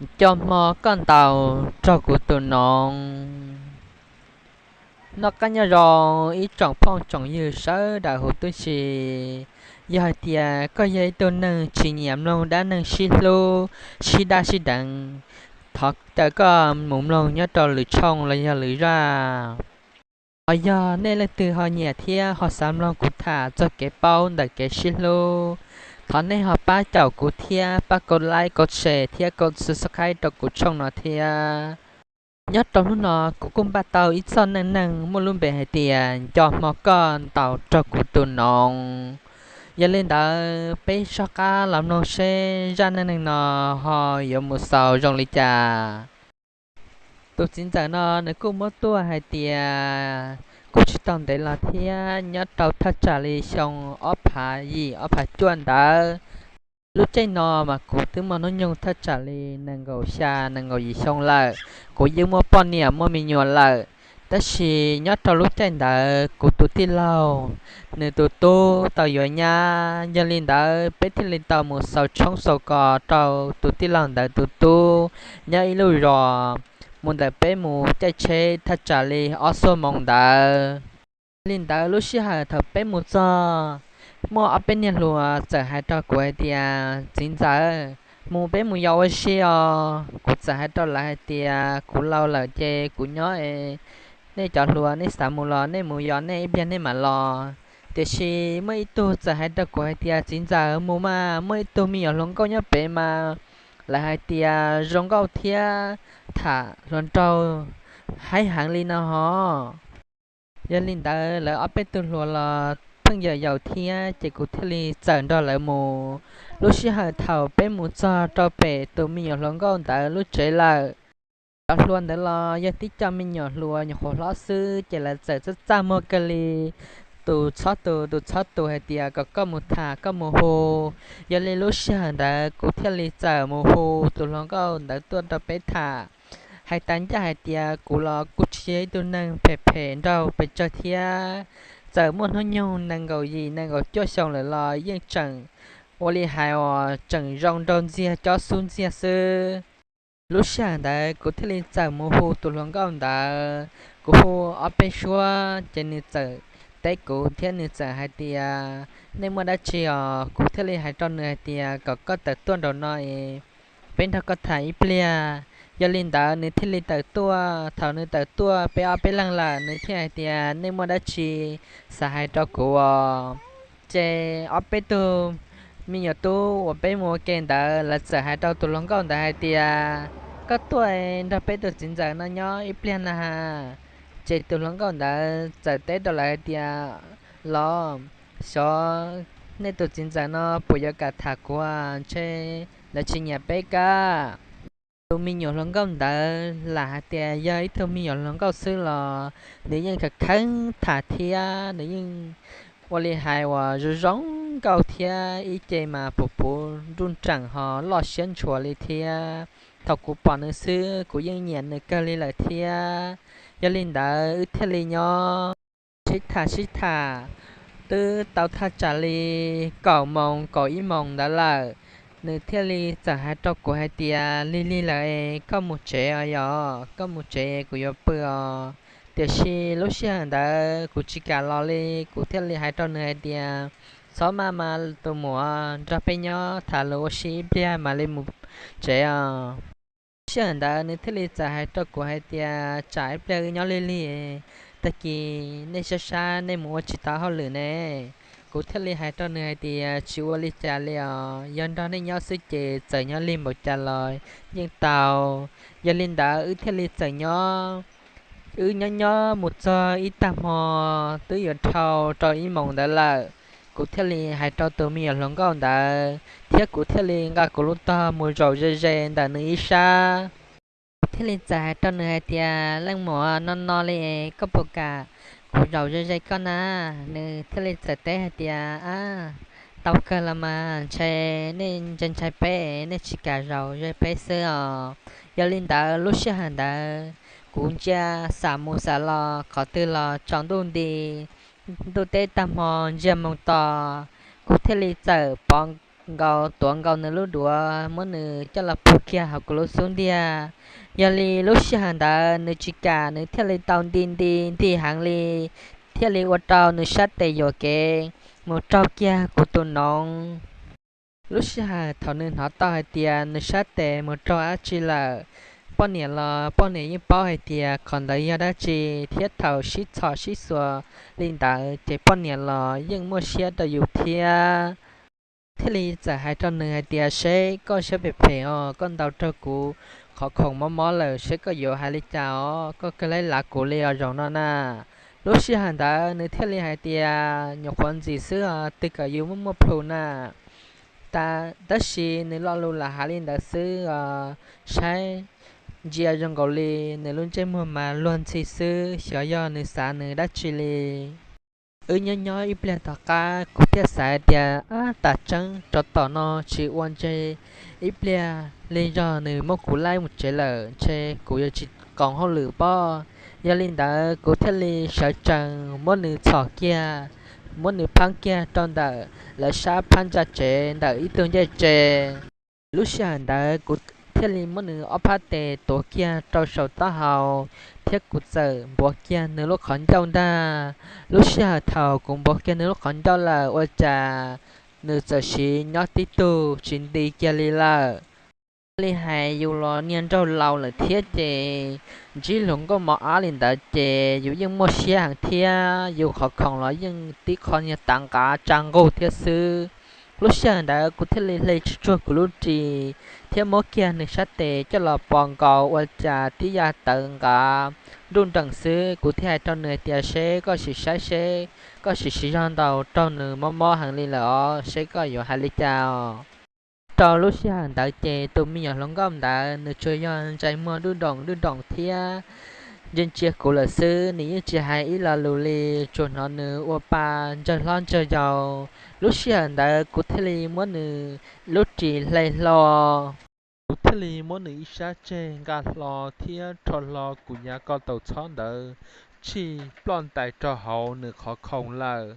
Nco hmo koj ntaus raug kuv tus noov. Noj qab nyob zoo ib tsoom phooj tsoom ywg sawv daws huv tib si. Yog hais tias koj yog ib tug neeg tsis nyiam mloog dab neeg sib hlub, sib daj sib deev, thov caw koj mus mloog nyob rau lwm tshooj los yog lwm zaj. Ho yog nej leej twg ho nyiam thiab ho xav mloog kuv tham txog kev paub ntawm kev sib hlub, thov nej ho pab caum kuv thiab pab kov like, kov share thiab kov subscribe rau kuv tshooj no thiab. Nyob rau hnub no kuv kuj npaj tau ib txoj neej neeg muaj lub npe hais tias nco hmo koj ntaus raug kuv tus noov. Yog li ntawd peb soj qab los mloog seb zaj neej neeg no ho yuav mus xaus zoo li cas. Tus txiv ntxawm no nws kuj muab tuaj hais tias kuj tsis tau ntev los thiab, nyob rau thaj tsam li xyoo ob phav yim ob phav cuaj ntawd. Lub caij no mas kuv twb muaj hnub nyoog thaj tsam li nees nkaum xya nees nkaum yim xyoo lawm, kuv yeej muaj poj niam muaj me nyuam lawm. Tab sis nyob rau lub caij ntawd kuv tus tij laug nws tus tub tau yuav nyab, yog li ntawd peb thiaj li tau mus xaus tshoob xaus kos rau tus tij laug ntawd tus tub nyob ib lub zos, mus ntawm peb mus caij tsheb thaj tsam li ob xuab moos ntawd. Li ntawd lub sij hawm thaum peb mus txog, muaj ob peb niag hluas txawm hais rau kuv hais tias, txiv ntxawm, mus peb mus yos ua si os. Kuv txawm hais rau lawv hais tias kuv laus lawm ces kuv nyob es, nej cov hluas nej xav mus los nej mus yos nej ib pliag nej mam los. Tiam sis muaj ib tug txawm hais rau kuv hais tias, txiv ntxawm, mus mas muaj ib tug me nyuam hluas nkauj nyob pem mas lawv hais tias zoo nkauj thiab tham hluas nraug haib heev li no hov. Yog li ntawd lawv ob peb tug hluas los pheej yawm yaus thiab ces kuv thiaj li txawm nrog lawv mus. Lub sij hawm thaum peb mus txog rau pem tus me nyuam hluas nkauj ntawd lub tsev lawm, cov hluas ntawd los yog tib co me nyuam hluas nyuam qhuav hlob xwb ces lawv txawm txaj txaj muag kawg li, tus txhob tus tus txhob tus hais tias kom koj mus tham koj mus hu. Yog li lub sij hawm ntawd kuv thiaj li txawm mus hu tus hluas nkauj ntawd tuaj rau peb tham. Hais tas ncaj hais tias kuv los kuj tsis yog ib tug neeg phem phem nraug pes tsawg thiab, txawm muaj hnub nyoog nees nkaum yim nees nkaum cuaj xyoo lawm los yeej tseem ua li hais uas tseem zoo nraug ntxiag cob xub ntxiag xwb. Lub sij hawm ntawd kuv thiaj li txawm mus hu tus hluas nkauj ntawd, kuv hu ob peb suab ces nws txawm teb kuv thiab nws txawm hais tias, nej muaj dab tsi os? Kuv thiaj li hais rau nws hais tias kom koj tawm tuaj nraum no es peb nrog koj tham ib pliag. Yog li ntawd nws thiaj li tawm tuaj, thaum nws tawm tuaj peb ob peb leeg lawm nws thiaj hais tias, nej muaj dab tsi xav hais rau kuv os? Ces ob peb tug me nyuam tub uas peb mus ua ke ntawd lawv txawm hais rau tus hluas nkauj ntawd hais tias, koj tuaj nrog peb tus txiv ntxawm no nyob ib pliag na has. Ces tus hluas nkauj ntawd txawm teb rau lawv hais tias, los xyov nej tus txiv ntxawm no puas yuav kam tham kuv, ntshe lawv tsis nyiam peb kab. Tus me nyuam hluas nkauj ntawd lam hais tias yog ib tug me nyuam hluas nkauj xwb los nws yeej kheev kheev tham thiab nws yeej ua li hais uas zoo zoo nkauj thiab ib ce mas puv puv nruj nreem ho loj siab ntshua li thiab. Thaum kuv pom nws xwb kuv yeej nyiam nws kawg li lawm thiab. Yog li ntawd wb thiaj li nyob sib tham sib tham, twb tau thaj tsam li kaum moos kaum ib moos ntawd lawm, nws thiaj li txawm hais rau kuv hais tias, lig lig lawm es koj mus tsev os, yog koj mus tsev kuv yuav pw os. Tiam sis lub sij hawm ntawd kuv tsis kam los li, kuv thiaj li hais rau nws hais tias, txhob maj mas tus muam, nrog peb nyob tham lus ua si ib pliag mam li mus tsev os. Lub sij hawm ntawd nws thiaj li txawm hais rau kuv hais tias, tsam ib pliag wb nyob lig lig, tag kis nej sab sab nej mus ua tsis tau hauj lwm ne. Kuv thiaj li hais rau nws hais tias, tsis ua li cas li os, yog nrog nej nyob xwb ces txawm nyob lig npaum cas los yeej tau. Yog li ntawd wb thiaj li txawm nyob. Wb nyob nyob mus txog ib tag hmo twb yuav dhau rau ib moos ntawd lawm, kuv thiaj li hais rau tus me nyuam hluas nkauj ntawd thiab kuv thiaj li nqa kuv lub tog mus zaum ze ze ntawm nws ib sab. Kuv thiaj li txawm hais rau nws hais tias, leej muam, no no li es koj puas kam kuv zaum ze ze koj na? Nws thiaj li txawm teb hais tias, ab, tau kawg los mas, ntshe nej ntshai ntshai peb, nej tsis kam zaum ze peb xwb os. Yog li ntawd lub sij hawm ntawd kuv ntsia xam mus xam los qhov twg los tsaus ntuj nti, ntuj teb tag hmo ntsiag moo to, kuv thiaj li txawm pov nkaus tuav nkaus nws lub duav muab nws coj los pug kiag hauv kuv lub xub ntiag. Yog li lub sij hawm ntawd nws tsis kam, nws thiaj li tau nti nti nti heev li, thiaj li ua rau nws sab tes yuam kev mus raug kiag kuv tus noov. Lub sij hawm thaum nws hnov tau hais tias nws sab tes mus raug dab tsi lawm, poj niam los poj niam yeej paub hais tias qhov ntawd yog dab tsi, thiab thaum sib txhom sib xuas li ntawd ces poj niam los yeej muaj siab rau yus thiab. Thiaj li txawm hais rau nws hais tias, seb koj siab phem phem os, koj ntaus raug kuv qhov khoom mob mob lawm, seb koj yuav hais li cas os, koj kawg laib lav kuv li os zaum no na. Lub sij hawm ntawd nws thiaj li hais tias, nyuam qhuav ntxim xwb os, twg kom yus muaj muaj plhus na. Tab sis nws lo lus lam hais li ntawd xwb os, saib ntsia zoo nkaus li nws lub ntsej muag mas luag ntxhi xwb, xyov yog nws xav nws dab tsi li. Wb nyob nyob ib pliag tom qab kuv thiaj xav hais tias, ab, tas tseeb rov tom no tsis ua ntshe ib pliag li zog nws muab kuv laij mus tsev lawm ntshe kuv yuav tsis qoos hauj lwm pob. Yog li ntawd kuv thiaj li sawv tsees muab nws txhom kiag, muab nws phaab kiag rau ntawm lawv sab phab ntsa tsev ntawm ib tug ncej tsev. Lub sij hawm ntawd kuv thiaj li muab nws ob phab tes tuav kiag rau saum taub hau, thiab kuv txawm npuav kiag nws lub qhov ncauj ntag. Lub sij hawm thaum kuv npuav kiag nws lub qhov ncauj lawm ua cas nws txawm siv nyob tib tug tsis nti kiag li lawm. Li hais yus los niag nraug laus lawm thiab ces ntsib hluas nkauj mos ab li ntawd ces yus yeej muaj siab heev thiab yus qhov khoom los yeej tib qho niag tav nqav tsa nqug thiab xwb. Lub sij hawm ntawd kuv thiaj li hle tsuj tsuag kuv lub ris thiab muab kiag nws sab tes coj los pos nkaus ua cas tib yam tawv nqav nruj nreem xwb. Kuv thiaj hais rau nws hais tias, seb koj sim saib seb, koj sim siv zog ntaus raug nws mob mob heev li lawm os, seb koj yuav hais li cas os. Rau lub sij hawm ntawd ces tus me nyuam hluas nkauj ntawd nws tsuas yog ntsais muag duj doom duj doom thiab ntsia ntsia kuv lawm xwb, nws yeej tsis hais ib lo lus li, tsuas hnov nws ua pa ntsawg hlob ntsawg yau. Lub sij hawm ntawd kuv thiaj li muab nws lub ris hle hlo. Kuv thiaj li muab nws ib sab ceg nqa hlo thiab rho hlo kuv yav ko taw txhob ntawd tshij ploj ntais rau hauv nws qhov khoom lawm.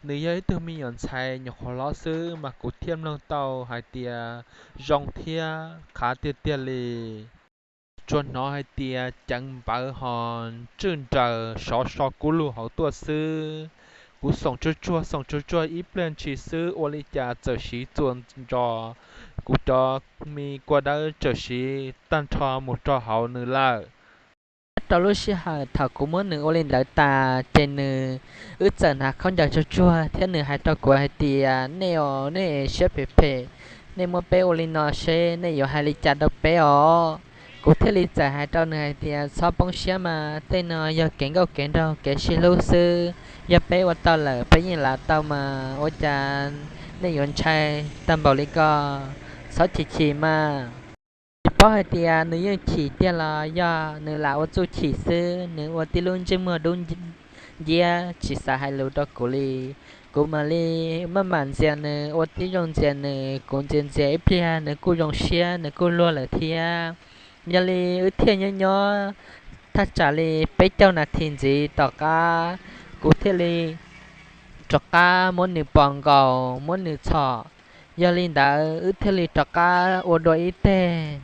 Nws yog ib tug me nyuam ntxhais nyuam qhuav hlob xwb mas kuv thiaj mloog tau hais tias zoo thiab qhav tiag tiag li. Tsuas hnov hais tias ceev npawv ho ntswj nraws sov so kub lug hauv tuaj xwb. Kuv xoom tsuag tsuag xoom tsuag tsuag ib pliag ntshis xwb ua li cas txawm siv txuas ntsos, kuv cov me kua dawb txawm siv tag nrho mus rau hauv nws lawm. Nyob rau lub sij hawm thaum kuv muab nws ua li ntawd tas ces nws, wb txawm hnav khaub ncaws tsuag tsuag thiab nws hais rau kuv hais tias, nej os, nej siab phem phem, nej muab peb ua li no seb nej yuav hais li cas rau peb os. Kuv thiaj li txawm hais rau nws hais tias, txhob poob siab mas, tej no yog kev nkauj kev nraug kev sib hlub xwb. Yog peb ua tau lawm peb yeej lav tau mas, ua cas nej yuav ntshai tag npaum li ko? Txhob chim chim mas. Tsis paub hais tias nws yeej chim tiag los yog nws lam ua txuj chim xwb, nws ua tib lub ntsej muag dub nciab tsis xav hais lus rau kuv li. Kuv mam li maj mam ntxias nws, ua tib zoo ntxias nws, kuv ntxias ntxias ib pliag nws kuj zoo siab, nws kuj luag lawm thiab. Yog li wb thiaj nyob nyob thaj tsam li peb caug nas this ntxiv tom qab, kuv thiaj li rov qab muab nws pos nkaus muab nws txhom. Yog li ntawd wb thiaj li rov qab ua dua ib teg.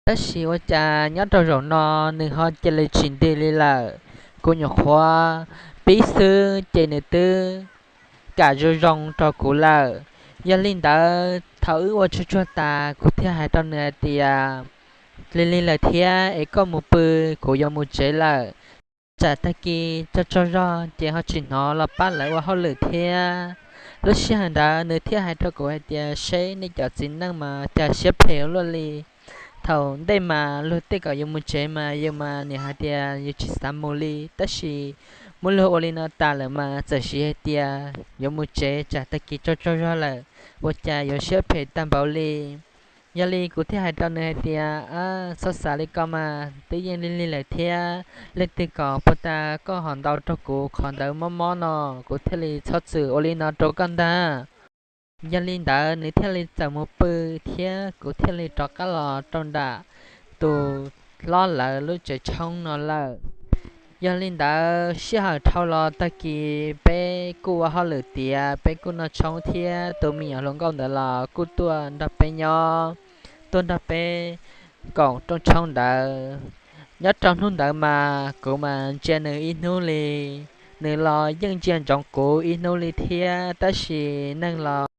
Tab sis ua cas nyob rau zaum no nws ho cia li tsis nti li lawm. Kuv nyuam qhuav pib xwb ces nws twb kam zoo zoo rau kuv lawm. Yog li ntawd thaum wb ua tsuag tsuag tas kuv thiaj hais rau nws hais tias, lig lig lawm thiab es koj mus pw, kuv yuav mus tsev lawm. Tsam tag kis tsaug tsaug zog ces ho tsis hnov los pab lawv ua hauj lwm thiab. Lub sij hawm ntawd nws thiaj hais rau kuv hais tias, seb nej cov txiv neej mas cas siab phem ua luaj li. Thaum ntej mas luag tej kom yuav mus tsev mas yus mas niam hais tias yus tsis xav mus li, tab sis muab luag ua li no tas lawm mas txawm siv hais tias yuav mus tsev tsam tag kis tsaug tsaug zog lawm, ua cas yuav siab phem tag npaum li. Yog li kuv thiaj hais rau nws hais tias, txhob xav li ko mas, twb yeej lig lig lawm thiab, leej twg kom puag ta koj ho ntaus raug kuv qhov ntawd mob mob no, kuv thiaj li txhob txwm ua li no rau koj ntag. Yog li ntawd nws thiaj li txawm mus pw thiab kuv thiaj li rov qab los rau nram tus hlob lawv lub tsev tshoob no lawm. Yog li ntawd sij hawm dhau los tag kis peb kuj ua hauj lwm tiav, peb kuj noj tshoob thiab tus me nyuam hluas nkauj ntawd los kuj tuaj nrog peb nyob, tuaj nrog peb koom rooj tshoob ntawd. Nyob rau hnub ntawd mas kuv mas ntsia nws ib hnub li, nws los yeej ntsia ntsoov kuv ib hnub li thiab, tab sis neeg los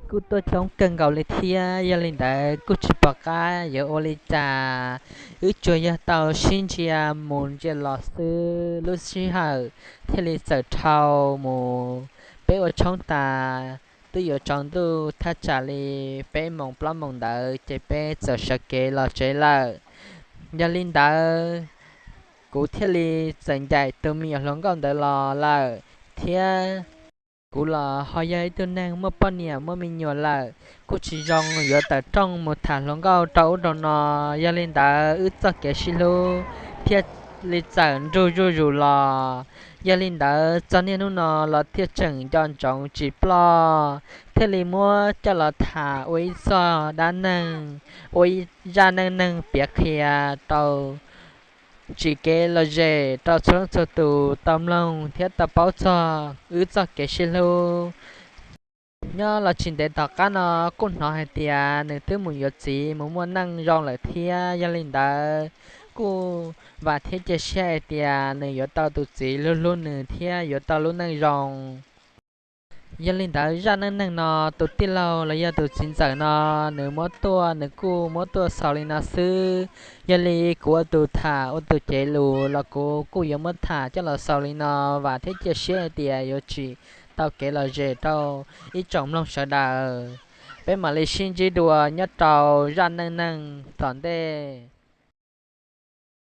kuj tuaj coob kawg nkaus li thiab, yog li ntawd kuj tsis pom qab yuav ua li cas, wb tsuas yog tau sib ntsia mus ntsia los xwb. Lub sij hawm thiaj li txawm dhau mus, peb ua tshoob tas twb yuav tsaus ntuj thaj tsam li peb moos plaub moos ntawd ces peb txawm sawv kev los tsev lawm. Yog li ntawd kuv thiaj li txawm ncaim tus me nyuam hluas nkauj ntawd los lawm thiab. Kuv los ho yog ib tug neeg muaj poj niam muaj me nyuam lawm, kuj tsis zoo yuav tawm rooj mus tham hluas nkauj rau ub rau no. Yog li ntawd wb txoj kev sib hlub thiaj li txawm nrug zuj zus los. Yog li ntawd txog niaj hnub no los thiaj tseem nco ntsoov tsis ploj, thiaj li muab coj los tham ua ib txoj dab neeg, ua ib zaj neej neeg piav qhia rau tsim kev lom zem rau txhua leej txhua tus tau mloog thiab tau paub txog wb txoj kev sib hlub. Nyob los tsis ntev tom qab no kuj hnov hais tias nws twb mus yuav txiv mus muaj neej zoo lawm thiab. Yog li ntawd kuj vam thiab cia siab hais tias nws yuav tau tus txiv hlub hlub nws thiab yuav tau lub neej zoo. Yog li ntawd zaj neej neeg no tus tij laug los yog tus txiv ntxawm no nws muab tuaj, nws kuj muab tuaj xaus li no xwb. Yog li kuv ua tus tham ua tus cev lus los kuv kuj yuav muab tham coj los xaus li no, vam thiab cia siab hais tias yuav tsim tau kev lom zem rau ib tsoom mloog sawv daws. Peb mam li sib ntsib dua nyob rau zaj neej neeg tom ntej.